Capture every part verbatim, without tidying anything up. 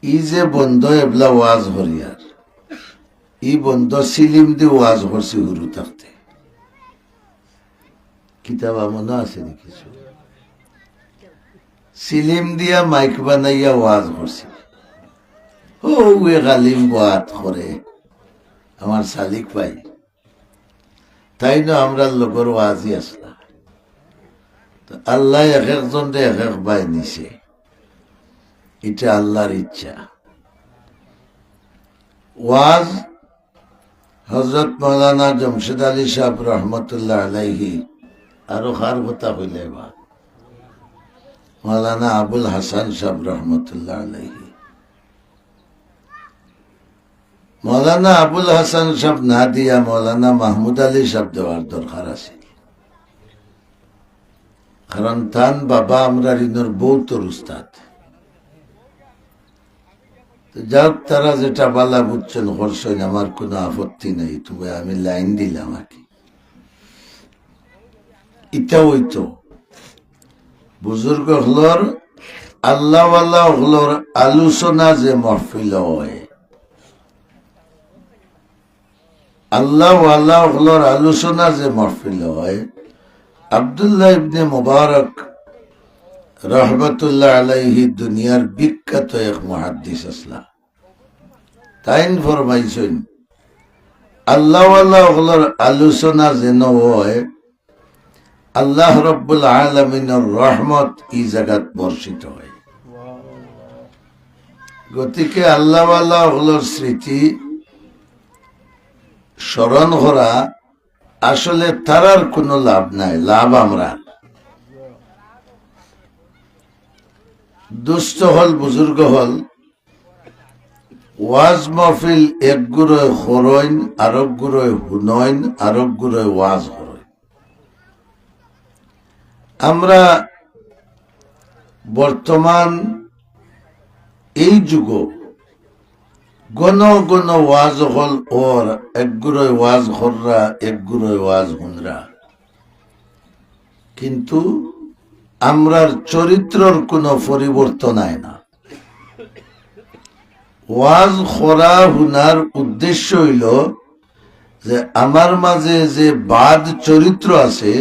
ই যে বন্দ এবলা ওয়াজ করিয়ার, ই বন্দ সিলিম দি ওয়াজ করছি হুরু থাকতে। কিতাবা মনো আছে নি কিছু? সিলিম দিয়া মাইক বানাইয়া ওয়াজ করছি। ও, ওয়ে গালিম বাত করে আমার সালিক ভাই। তাইন আমরার লগর ওয়াজি আছলা। তো আল্লায় এক একজনরে এক এক বায় নিছে, ইটা আল্লার ইচ্ছা। ওয়াজ হযরত মাওলানা জমশেদ আলী সাহেব রহমতুল্লাহ আলাইহি, আরো কার কথা কইলে বা, মাওলানা আবুল হাসান সাহেব রহমতুল্লাহ আলাইহি। মাওলানা আবুল হাসান সাহেব না দিয়া মাওলানা মাহমুদ আলী সাহেব দেওয়ার দরকার আছে, কারণ তান বাবা আমরার ইনর বউতর উস্তাদ। তো যাউক, তারা যেটা বালা বুঝছইন করছইন, আমার কুনু আপত্তি নাই, তবে আমি লাইন দিলাম আর কি। ইটা অইতো বুজুর্গ অকলর, আল্লাহওয়ালা অকলর আলোচনা যে মহফিল অয়, আল্লাহওয়ালা অকলর আলোচনা যে মহফিল অয়, আব্দুল্লাহ ইবনে মুবারক রহমতুল্লাহ আলাইহি দুনিয়ার বিখ্যাত এক মুহাদ্দিস আছলা। তাইন ফরমাইছইন, আল্লাহওয়ালা অকলর আলোচনা যেন অয়, আল্লাহ রব্বুল আলামিনর রহমত ই জাগাত বর্ষিত অয়। গতিকে আল্লাহওয়ালা অকলর স্মৃতি স্মরণ করা আসলে তারার কুনু লাভ নাই, লাভ আমরার। দুস্ত অকল, বুজুর্গ অকল, ওয়াজ মহফিল এক গুরুয় করইন, আরক গুরুয় হুনইন, আরক গুরুয় ওয়াজ করইন। আমরা বর্তমান এই যুগো ঘন ঘন ওয়াজ অকল অর, এক গুরুয় ওয়াজ কররা, এক গুরুয় ওয়াজ হুনরা, কিন্তু আমরার চরিত্রর কুনু পরিবর্তন অয় না। ওয়াজ করা হুনার উদ্দেশ্য অইলো যে আমার মাঝে যে বাদ চরিত্র আছে,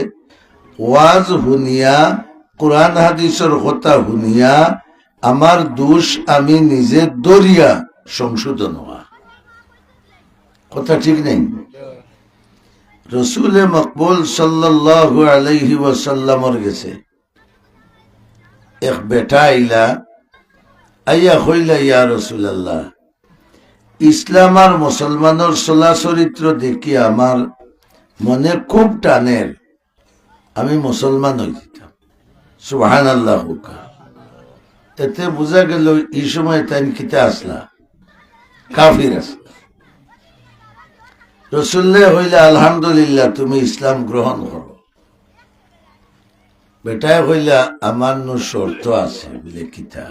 ওয়াজ হুনিয়া, কোরআন হাদিসর কথা হুনিয়া, আমার দোষ আমি নিজে ধরিয়া সংশোধন অওয়া। কথা ঠিক নি? রসুলে মকবুল সাল্লাল্লাহু আলাইহি ওয়াসাল্লামর গেছে এক বেটা আইলা, আইয়া কইলা, "ইয়া রাসূলুল্লাহ, ইসলাম আর মুসলমানর চলা চরিত্র দেখিয়া আমার মনে খুব টানের, আমি মুসলমান অইযিতাম।" সুবহানাল্লাহ কউক্কা। এতে বুঝা গেল ই সময় তাইন কিতা আছলা, কাফির আছলা। রসুলে কইলা, "আলহামদুলিল্লাহ, তুমি ইসলাম গ্রহণ করো।" বেটায় কইলা, "আমার নু শর্ত আছে।" বলে, "কিতা?"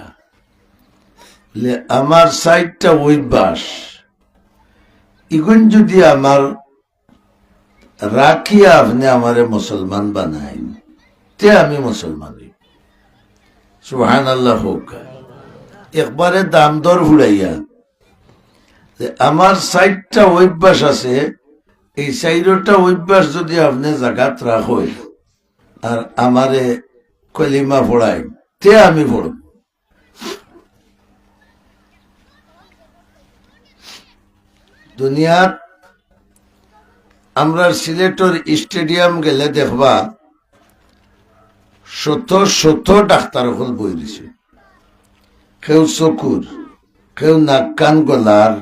বলে, "আমার চাইরটা অভ্যাস, ইগুন যুদি আমার রাখিয়া আপনে আমারে মুসলমান বানাইন, তে আমি মুসলমান অইমু।" সুবহানাল্লাহ কউক্কা। একবারে দাম দর ফুড়াইয়া, যে আমার চাইরটা অভ্যাস আছে, এই চাইরটা অভ্যাস যুদি আপনে জাগাত রাখইন আর আমারে কলিমা পড়াইন, তে আমি পড়মু। দুনিয়াত আমরার সিলেটর স্টেডিয়াম গেলে দেখবা শত শত ডাক্তার অকল বই রইছে। কেউ চকুর, কেউ নাক কান গলার,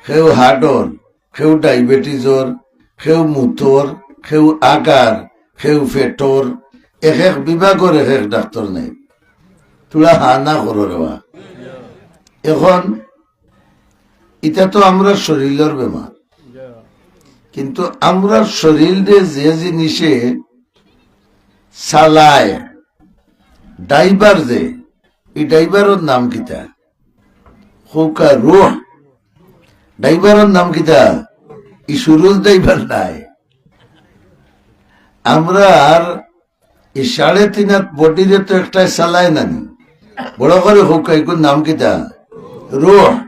কেউ হার্টর, কেউ ডায়াবেটিসর, কেউ মুতর, কেউ আগার, কেউ পেটর, এক এক বিভাগর এক এক ডাক্তার নাই। তোরা হা না করো রে বা। এখন ইটা তো আমরার শরীলর বেমার, কিন্তু আমরার শরীলরে যে জিনিসে চালায়, ড্রাইভার যে, ই ড্রাইভারর নাম কিতা? কউক্কা রুহ। ড্রাইভারর নাম কিতা? ই সুরুজ ড্রাইভার নায়। আমরার ই সাড়ে তিন আত বডিরে তো একটায় চালায় না নি? বড় করি কউক্কা, ইগুর নাম কিতা? রুহ,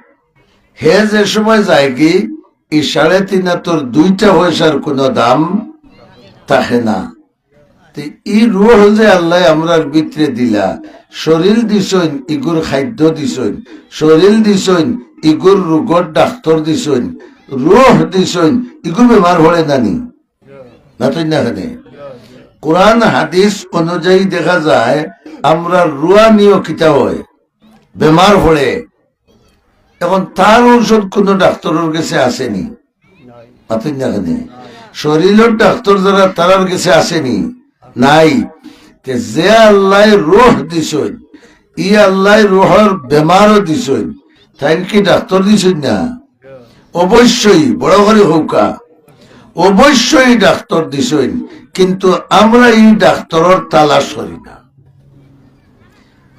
হে যে সময় যায়গি, ই সাড়ে তিন আতর দুইটা পয়সার কোনো দাম থাকে না। তে ই রুহ যে আল্লায় আমরার ভিতরে দিলা, শরীর দিছইন, ইগুর খাদ্য দিছইন, শরীর দিছইন, ইগুর রোগর ডাক্তর দিছইন, রুহ দিছইন, ইগু বেমার পড়ে না নি? না তো না কেনে? কোরআন হাদিস অনুযায়ী দেখা যায়, আমরার রুহানিও কিতা হয়, বেমার পড়ে। এখন তার ঔষধ কোনো ডাক্তরর গেছে আছে নি? মাতইন না কেনে? শরীরর ডাক্তর যারা, তারার গেছে আছে নি? নাই। তে যে আল্লায় রুহ দিছইন, ই আল্লায় রুহর বেমারও দিছইন, তাইন কি ডাক্তর দিছইন না? অবশ্যই, বড় করি কউক্কা, অবশ্যই ডাক্তর দিছইন, কিন্তু আমরা ই ডাক্তরর তালাশ করি না।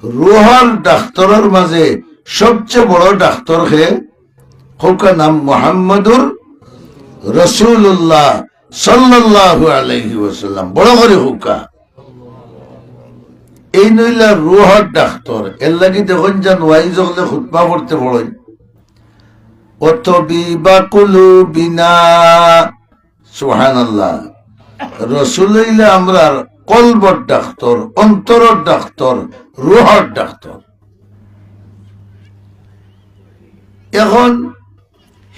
রুহর ডাক্তরর মাঝে সবচেয়ে বড় ডাক্তর কে? কউক্কা নাম মুহাম্মাদুর রাসূলুল্লাহ সাল্লাল্লাহু আলাইহি ওয়াসাল্লাম। বড় করি কউক্কা। এইন অইলা রুহর ডাক্তর। এর লাগি দেখইন যান ওয়াইজ অকলে খুতবা পড়তে পড়ইন, "ও তবিবা কুলুবিনা।" সুবহানাল্লাহ। রসুল অইলা আমরার কলবর ডাক্তর, অন্তরর ডাক্তর, রুহর ডাক্তর। এখন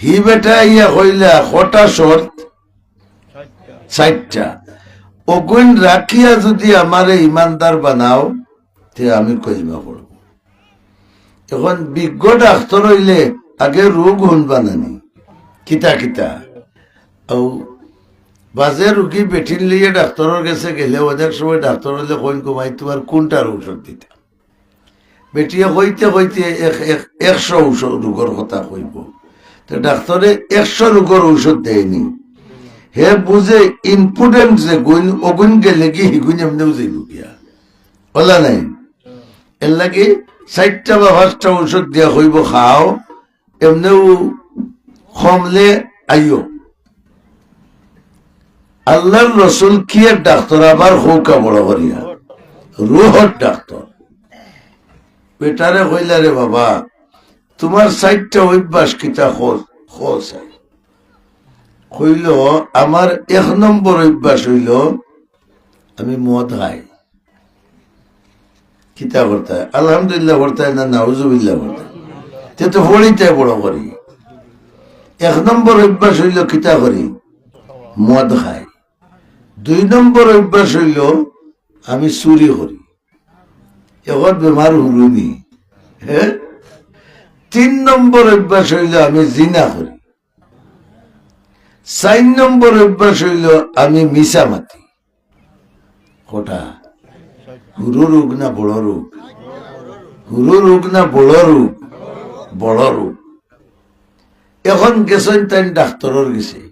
হি বেটা ইয়া কইলা, কটা শর্ত? চাইরটা। অগুইন রাখিয়া যদি আমারে ইমানদার বানাও, তে আমি কলিমা পড়ব। এখন বিজ্ঞ ডাক্তর অইলে আগে রোগ হুনবা না নি? কিতা কিতা? অউ বাজে রুগী বেটিন লইয়া ডাক্তরর গেছে গেলে অনেক সময় ডাক্তর অইলে কইন, "কমাই তুমার কুনটার ঔষধ দিতা?" বেটিয়ে কইতে কইতে এক, এক, একশো ঔষধ রোগর কথা কইব। তে ডাক্তরে একশো রোগর ঔষধ দেয়নি। হে বুঝে important যেগুইন, অগুইন গেলেগি হিগুইন এমনেউ যাইব গিয়া। অলা নাই? এর লাগি চাইরটা বা পাঁচটা ঔষধ দিয়া কইব, "খাও, এমনেউ কমলে আইও।" আল্লাহর রসুল কি এক ডাক্তর, আবার কউক্কা বড় করিয়া, রুহর ডাক্তর। বেটারে কইলা, "রে বাবা, তুমার চাইরটা অভ্যাস কিতা কও, কও চাই।" কইল, "আমার এক নম্বর অভ্যাস অইল আমি মদ খাই।" কিতা করতায়? আলহামদুলিল্লাহ করতায় না নাউজুবিল্লাহ করতায়? তে তো পড়িতায় বড় করি। এক নম্বর অভ্যাস অইল কিতা করি? মদ খাই। দুই নম্বর অভ্যাস অইল আমি চুরি করি। এখন বেমার হুরুনি। হ্যাঁ? তিন নম্বর অভ্যাস অইল আমি জিনা করি। চাইর নম্বর অভ্যাস অইল আমি মিছা মাতি। কটা? হুরু রোগ না বড় রোগ? হুরু রোগ না বড় রোগ? বড় রোগ। এখন গেছইন তাইন ডাক্তরর গেছে।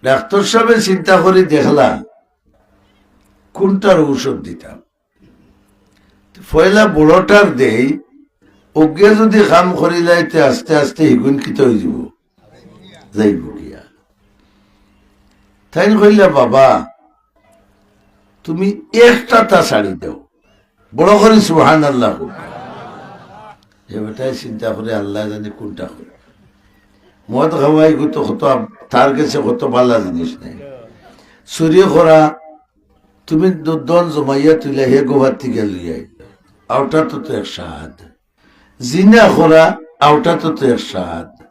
ডাক্তর সাবে চিন্তা করি দেখলা কুনটার ঔষধ দিতাম। পয়লা বড়টার দেই, অগুয়ে যদি কাম করিলায় তে আস্তে আস্তে হিগুইন কিতা অইযিব? যাইব গিয়া। তাইন কইলা, "বাবা, তুমি একটা তা ছাড়ি দেও।" বড় করি সুবহানাল্লাহ কও। হে বেটায় চিন্তা করে, "আল্লায় জানে কুনটা করে।" মদ খাওয়া ইগু তো কত আব-, তার গেছে কত বালা জিনিস নাই। চুরি করা, তুমি দ-, ধন জমাইয়া তুইলা হে গুহার থাকি লইয়া আইলা, অউটা তো, তো এক স্বাদ। জিনা করা, অউটা তো, তো এক স্বাদ।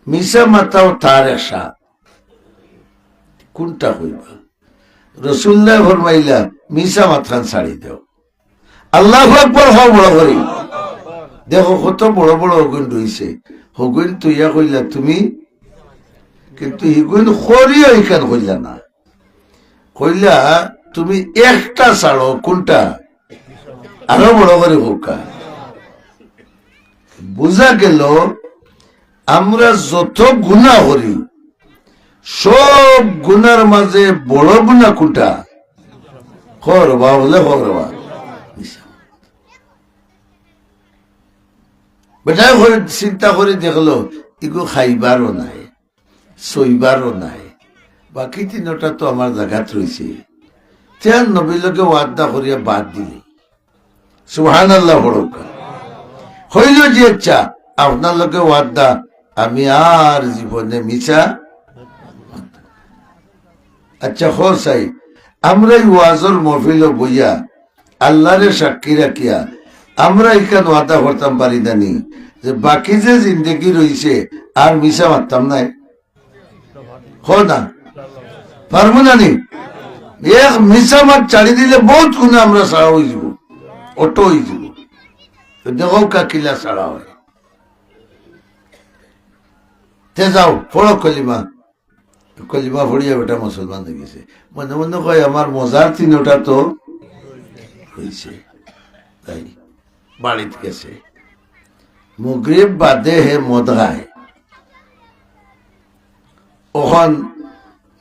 মিছা মাতাও তার এক স্বাদ। কুনটা কইবা? রসুলুল্লায় ফরমাইলা, "মিছা মাতখান ছাড়ি দেও।" আল্লাহু আকবার কও বড় করি। দেখো কত বড় বড় অগুইন রইছে। হগুইন থইয়া কইলা তুমি, কিন্তু হিগুইন করিও ইখান কইলা না। কইলা, "তুমি একটা ছাড়ো।" কুনটা? আরো বড় করি কউক্কা। বুঝা গেল, আমরা যত গুনা করি, সব গুনার মাঝে বড় গুনা কুনটা? কও রে বা, বলে কও রে বা। বেটায় করি, চিন্তা করি দেখলো, ইগু খাইবারও নাই, সইবারও নাই, বাকি তিনোটা তো আমার জাগাত রইছে। তে আর নবীর লগে ওয়াদা করিয়া বাদ দিলে। সুবহানাল্লাহ পড়উক্কা। হইল যে, আচ্ছা, আপনার লগে ওয়াদা, আমি আর জীবনে মিছা। আচ্ছা, হ চাই, আমরা এই ওয়াজর মহফিল বইয়া আল্লাহরে সাক্ষী রাখিয়া আমরা ইখান ওয়াদা করতাম পারি না নি যে বাকি যে জিন্দেগি রইছে আর মিছা মারতাম নায়? হ না, পারমু না নি? এক মিছা মাত ছাড়ি দিলে বহুত গুণে আমরা ছাড়া হয়ে যাব, অটো হয়ে যাব। তো দেখো কাকিলা ছাড়া হয়। তে যাও, পড়ো কলিমা। কলিমা পড়িয়া বেটা মুসলমান হয়ে গেছে। মনে মনে কয়, "আমার মজার তিনোটা তো হইছে।" তাই বাড়িত গেছে। মগরিব বাদে হে মদ খায়। অখন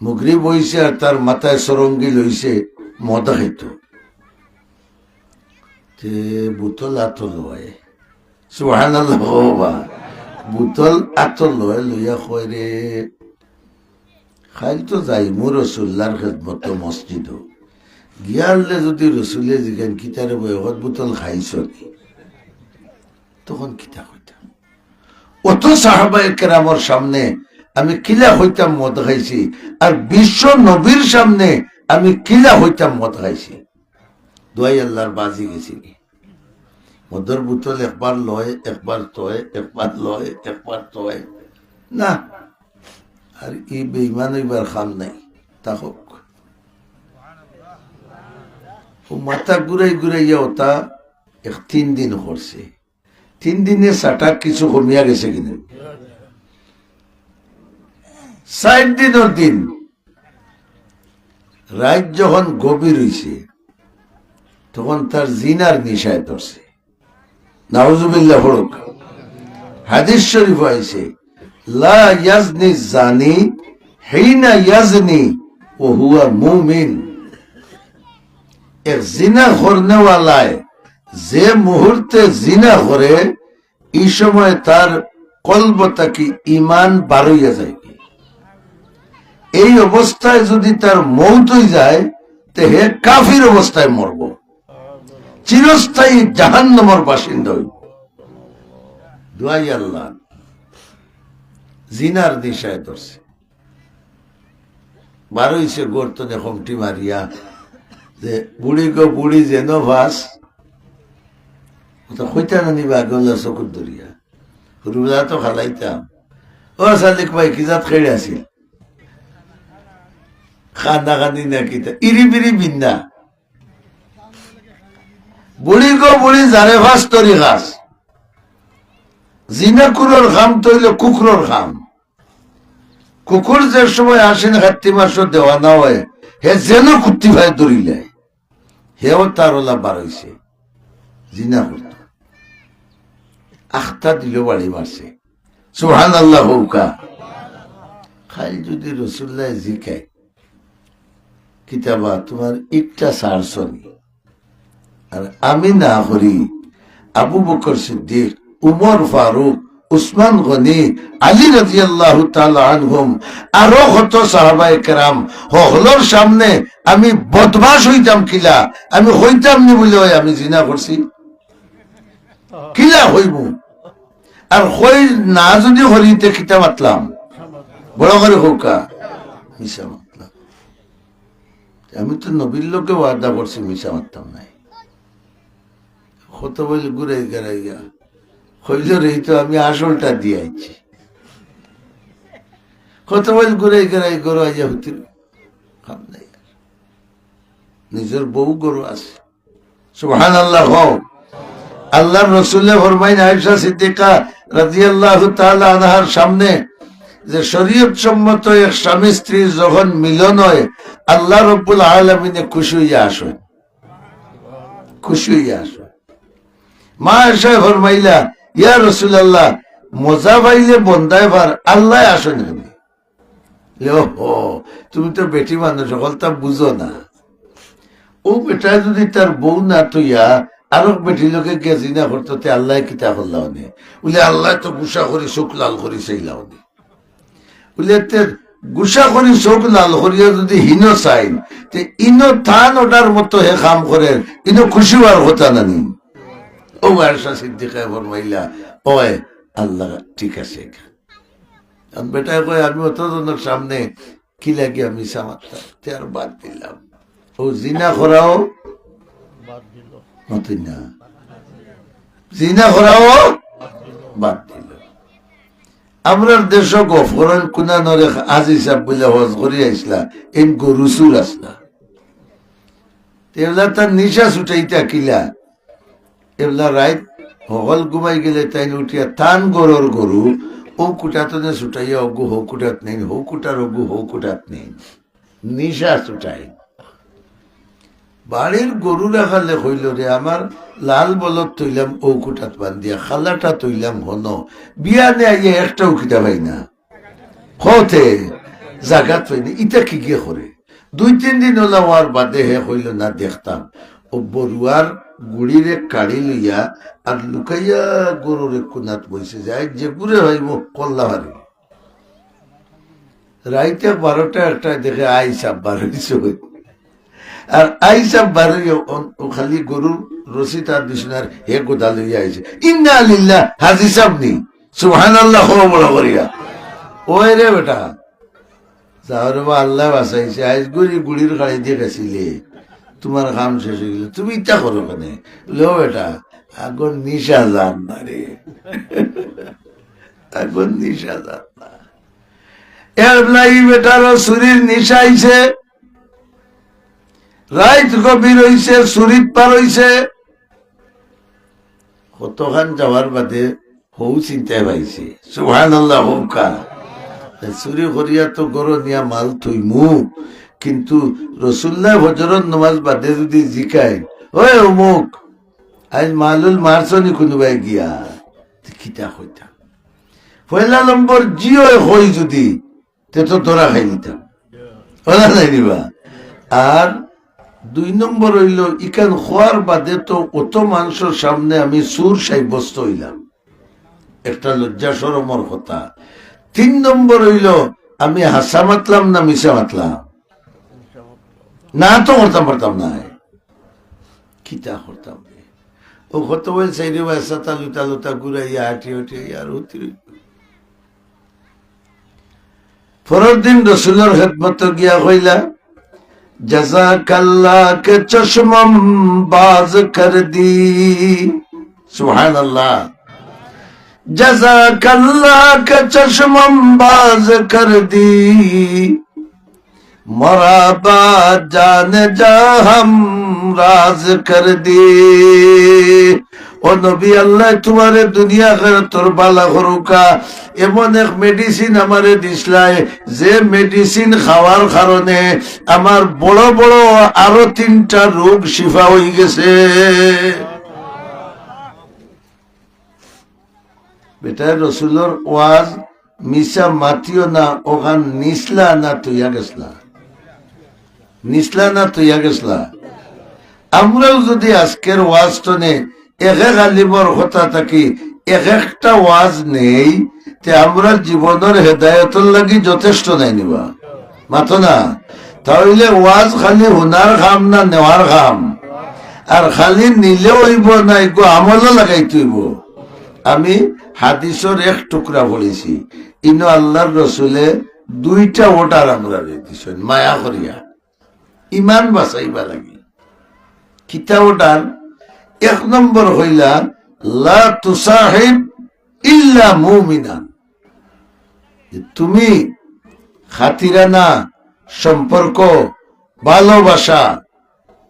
মগরিব হইছে আর তার মাথায় সরঙ্গি লইছে, মদ খাইতো। তে বোতল আতো লয়। সুবহানাল্লাহ, ও বা। বোতল আতো লয়, লইয়া কয়, "রে, কাইল তো যাইমু রসুল্লার খেদমতো মসজিদো। গিয়ারলে যদি রসুলে জিগাইন, 'কিতারে বয়গত বোতল খাইছ নি?' তখন কিতা কইতাম?" অত সাহাবায়ে কেরামর সামনে আমি কিলা কইতাম মদ খাইছি, আর বিশ্ব নবীর সামনে আমি কিলা কইতাম মদ খাইছি? দোয়াই আল্লাহর বাজি গেছি নি? মদর বোতল একবার লয়, একবার তয়, একবার লয়, একবার তয়। না, আর এই বেঈমান হইবার কাম নাই। তা হোক। ও মাথা ঘুরাই ঘুরাইয়া ওটা এক তিন দিন করছে। তিন দিনে সাটা কিছু কমিয়া গেছে কিনা? চার দিনর দিন রাইত যখন গভীর হইছে, তখন তার জিনার নিশায় ধরছে। নাউজুবিল্লাহ পড়ুক। হাদিস শরীফ আইছে, "লা ইয়াজনি জানি হিনা ইয়াজনি ওয়া হুয়া মুমিন।" এক জিনা করনেওয়ালায় যে মুহূর্তে জিনা করে, এই সময় তার কলব থাকি ইমান বারইয়া যায়। এই অবস্থায় যদি তার মৌত হয়ে যায়, তে হে কাফির অবস্থায় মরব, চিরস্থায়ী জাহান্নামর বাসিন্দা হইব। দোয়াই আল্লাহ, জিনার নিশায় ধরছে। বারইছে গর্তনে খমটি মারিয়া যে, "বুড়ি গো বুড়ি, যেন ফাঁস।" ওটা কইতা না নিবা আগে ওলা চকুর দরিয়া। হুরুবলা তো খালাইতাম। "ও সালিক ভাই, কি জাত খেয়ে আছিল? খান্দা খান্দি না কিতা? ইরি বিরি বিন্দা।" বুড়ি গো বুড়ি, যারে ফাঁস তরি খাস। জিনাকুরর খাম তো হইল কুকুরর খাম। কুকুর যে সময় আশ্বিন কার্তিক মাসো দেওয়ানা হয়, হে যেন কুত্তি ভাই দৌড়িলায়, হেও তার ওলা বারইছে, জিনা করত, আখতা দিল, বাড়ি মারছে। সুবহানাল্লাহ হউকা। কাইল যদি রসুল্লাহ জিকায়, "কিতাবা তোমার একটা সারসনি?" আর আমি না করি, আবু বকর সিদ্দিক, উমর ফারুক, উসমান গনি, আলী রাদিয়াল্লাহু তাআলা আনহুম, আরো কত সাহাবায়ে কেরাম, হকলর সামনে আমি বদমাশ হইতাম কিলা? আমি কইতাম নি বুলে, "ওই আমি জিনা করছি"? কিলা কইমু? আর কই না যদি করি, তে কিতা মাতলাম? বড় করি কউকা, মিছা মাতলাম। আমি তো নবীর লগে ওয়াদা করছি, মিছা মাততাম নায়। কত বইল ঘুরাই গেরাইয়া, কইল রে, "এই তো আমি আসলটা দিয়া আইছি।" কত বইল ঘুরাই গেরাই ঘরো আইয়া হুতির কাম নাই আর। নিজর বউ ঘরো আছে। সুবহানাল্লাহ কও। আল্লাহর রসুলে ফরমাইন আয়েশা সিদ্দিকা রাদিয়াল্লাহু তাআলা আনহার সামনে যে শরীয়ত সম্মত এক স্বামী স্ত্রীর যখন মিলন হয়, আল্লাহ রব্বুল আলামিনে খুশি হইয়া আসেন, খুশি হইয়া আসেন। মা আয়েশা ফরমাইলা, "ইয়া রাসূলুল্লাহ, মজা পাইলে বন্দায় পার, আল্লাহ আসেন কেনে?" লে, "ওহো, তুমি তো বেটি মানুষ, হকলতা বুঝো না।" ও বেটায় যদি তার বউ না থইয়া আরক বেটির লগে গিয়া জিনা করতো, তে আল্লাহ কিতা করলা অনে? বুলে, "আল্লাহ তো গুসা করি চোখ লাল করি চাইলা অনে।" বুলে, "তে গুসা করি চোখ লাল করিয়া যদি হিনো চাইন, তে ইনো তান ওটার মতো হে কাম করের, ইনো খুশি হওয়ার কথা না নি?" ও আয়েশা সিদ্দিকায় ফরমাইলা, "ওই আল্লাহ, ঠিক আছে।" এখন বেটায় কয়, "আমি অত জনর সামনে কিলা গিয়া মিছা মাততাম, তে আর বাদ দিলাম।" ও জিনা করাও মাতইন না, জিনা করাও বাদ দিল। আমরার দেশো গফরন কুনানরে হাজি সাব বুলে হজ করি আইসলা, এন গরু চুর আছলা। তে এবলা তার নিশা ছুটাইতা কিলা? এবলা রাইত হকল ঘুমাই গেলে তাইন উঠিয়া তান গরর গরু ও কুটাতনে ছুটাইয়া অগু হৌ কুটাত নেইন, হৌ কুটার অগু হৌ কুটাত নেইন। নিশা ছুটাই। বাড়ির গরু রাখালে কইল, "রে, আমার লাল বলদ থইলাম ও কুটাত বান্ধিয়া, খালাটা থইলাম হনো, বিয়ানে আইয়া একটাও কিতা পাই না।" কওতে জাগাত পাই না, ইতা কিগিয়ে করে। দুই তিন দিন অলা অওয়ার বাদে হে কইল, "না, দেখতাম।" ও বরুয়ার গুড়িরে কাড়ি লইয়া আর লুকাইয়া গরুরে কুনাত বইছে, যায় যে গুড়ে হইব কল্লা হারি। রাইতে বারোটা একটায় দেখে আই সাব বার হইছে। আর আই সাব বার হইয়া অন-, ও খালি গরুর রশি তার বিছনার হে গোদা লইয়া আইছে। "ইন্না লিল্লাহ, হাজি সাব নি?" সুবহানাল্লাহ, কও বড় করিয়া। "ওই রে বেটা, যাও রে বা, আল্লাহ বাঁচাইছে, আইজ গুড়ি গুড়ির কাড়ি দিয়ে গেছিলে, তোমার কাম শেষ হয়ে গেল, তুমি ইতা করো কেনে?" বলে, "ও বেটা, আগর নিশা যার না রে, আগর নিশা যার না।" এর লাই বেটারও চুরির নিশা আইছে, রাইত গভীর হইছে, চুরিত পার হইছে। কতখান যাওয়ার বাদে হউ চিন্তায় পাইছে, সুবহানাল্লাহ, হউকা। চুরি করিয়া তো গরো নিয়া মাল থইমু, কিন্তু রসুল্লাহ ফজরর নমাজ বাদে যদি জিকায়, "ওই অমুক, আইজ মালুল মারছনি কোনোবায় গিয়া?" তে কিতা কইতাম? পয়লা নম্বর জি অয় কই যদি, তে তো ধরা খাই দিতাম। ওলা নাই নিবা। আর দুই নম্বর হইল, ইখান খোয়ার বাদে তো অত মানুষের সামনে আমি চুর সাব্যস্ত হইলাম, একটা লজ্জা শরমর কথা। তিন নম্বর হইল, আমি হাছা মাতলাম না মিছা মাতলাম? না তো করতাম পারতাম না। কিতা করতাম রে? ও কত বই সাইডে বাসা তালু তালু তা ঘুরাইয়া হাঁটি হাঁটি আর হতি রইল। পরের দিন রসুলর খেদমত গিয়া কইলা, "জাযাকাল্লাহ কে চশমম বাজ কর দি।" সুবহানাল্লাহ। "জাযাকাল্লাহ কে চশমম বাজ কর দি, মরাবা জান যা হাম রাজ কর দি।" ও নবী, আল্লাহ তোমারে দুনিয়া আখিরাতর বালা করুকা। এমন এক মেডিসিন আমারে দিছলায়, যে মেডিসিন খাওয়ার কারণে আমার বড় বড় আরো তিনটা রোগ শিফা হয়ে গেছে। বেটায় রসুলর ওয়াজ মিছা মাতিও না, ওখান নিছলা না তইয়া গেছলা, নিছলা না তইয়া গেছলা। আমরাও যদি আজকের ওয়াজ টনে এক এক আলিমর কথা থাকি এক একটা ওয়াজ নেই, তে আমরা জীবনর হেদায়তর লাগি যথেষ্ট নাই নিবা। মাতো না। তাইলে ওয়াজ খালি হুনার কাম না নেওয়ার কাম? আর খালি নিলে অইব না, এগু আমলও লাগাইতে অইব। আমি হাদিসর এক টুকরা পড়ছি, ইনো আল্লাহর রসুলে দুইটা অর্ডার আমরারে দিছইন, মায়া করিয়া, ইমান বাঁচাইবা লাগি। কিতা অর্ডার? এক নম্বর হইলা, "লা তুসাহিব ইল্লা মুমিনান।" যে তুমি খাতিরানা, সম্পর্ক, ভালোবাসা,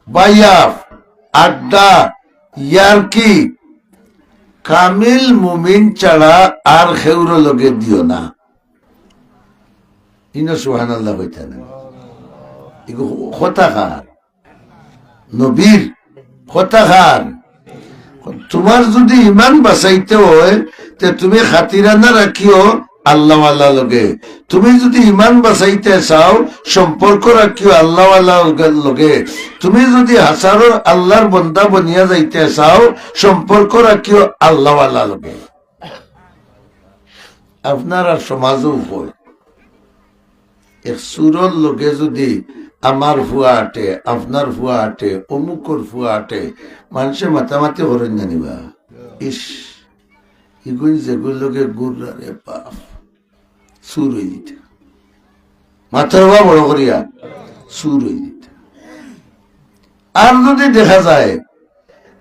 বায়াফ, আড্ডা, ইয়ারকি, কামিল মুমিন ছাড়া আর কেউর লগে দিও না। ইনো সুবহানাল্লাহ কইতা না। ইগু কথা কার? নবীর। কথা কার? তোমার যদি ইমান বাঁচাইতে হয়, তে তুমি খাতিরানা রাখিও আল্লাহওয়ালা লগে। তুমি যদি ইমান বাঁচাইতে চাও, সম্পর্ক রাখিও আল্লাহওয়ালা লগে। তুমি যদি হাজারো আল্লাহর বন্দা বনিয়া যাইতে চাও, সম্পর্ক রাখিও আল্লাহওয়ালা লগে। আপনার আর সমাজও হয়। এক চুরর লগে যদি আমার ফুয়া আটে, আপনার ফুয়া আটে, অমুকর ফুয়া আটে, মানষে মাতামাতি করইন না নিবা? ইস, ইগুইন যেগুর লগে ঘুররা রে বাপ, চুর অই যিতা। মাতর বা বড় করিয়া, চুর অই যিতা। আর যুদি দেখা যায়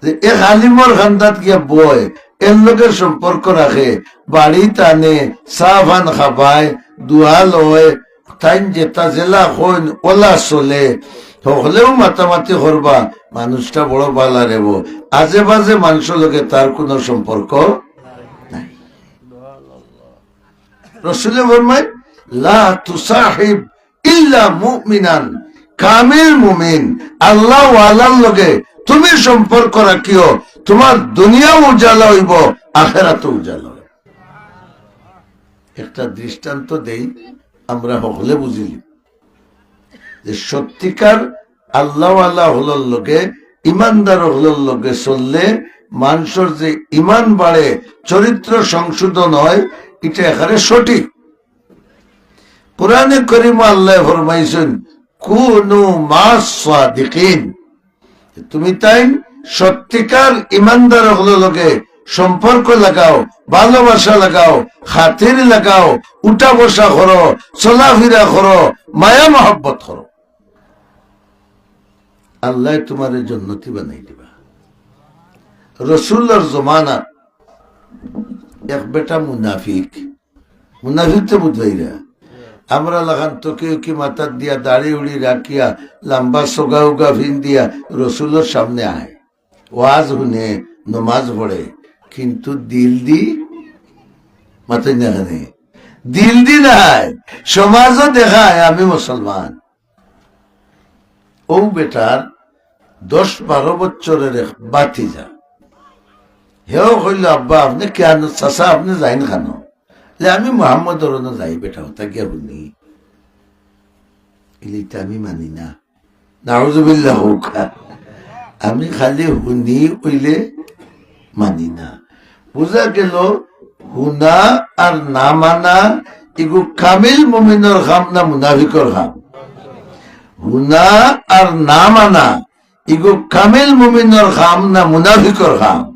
যে এক আলিমর কান্দাত গিয়া বয়, এর লগে সম্পর্ক রাখে, বাড়িত আনে, চা পান খাবায়, দোয়া লয়, তাইন যেতা যেলা কইন, ওলা চলে, হকলেউ মাতামাতি করবা, মানুষটা বড় বালা রেবো। আজে বাজে মানষর লগে তার কুনু সম্পর্ক নাই। রসুলে ফরমায়, "লা তুসাহিব ইল্লা মুমিনান।" কামিল মুমিন, আল্লাহ ওয়ালার লগে তুমি সম্পর্ক রাখিও, তুমার দুনিয়াও উজালা অইবো, আখেরাতও উজালা অইবো। একটা দৃষ্টান্ত দেই, আমরা হকলে বুঝিলি যে সত্যিকার আল্লাহওয়ালা অকলর লগে, ইমানদার অকলর লগে চললে মানষর যে ইমান বাড়ে, চরিত্র সংশোধন অয়, ইটা একেবারে সঠিক। কোরআনে করিমো আল্লায় ফরমাইছইন, "কুনু মাস সাদিকিন।" তুমি তাইন সত্যিকার ইমানদার অকলর লগে সম্পর্ক লাগাও, ভালোবাসা লাগাও, খাতির লাগাও, উঠা বসা করো, চলাফিরা করো, মায়া মহব্বত করো। আল্লায় তুমারে জন্নতি বানাই দিবা। রসুলর জমানাত এক বেটা মুনাফিক, মুনাফিক তো বুঝবাইরা। আমরা লাখান তো কেউ কি মাথাত দিয়া দাড়ি উড়ি রাখিয়া, লম্বা সোগা উগা ফিন দিয়া রসুলর সামনে আয়, ওয়াজ হুনে, নমাজ পড়ে, কিন্তু দিল দি মাথায় না খানে, দিল দি নাই। সমাজও দেখায় আমি মুসলমান। ও বেটার দশ বারো বছরের এক ভাতিজা, হেও কইল, "আব্বা, আপনে কেন, চাচা, আপনে যাইন কেন?" "লে, আমি মোহাম্মদর অনো যাই বেটা, ওটা গিয়া হুনি।" ইলে, "ইটা আমি মানি না।" নাউজুবিল্লাহ কউক্কা। "আমি খালি হুনি অইলে মানি না।" বুঝা গেল, হুনা আর না মানা, ইগু কামিল মুমিনর কাম না মুনাফিকর কাম? হুনা আর না মানা, ইগু কামিল মুমিনর কাম না মুনাফিকর কাম?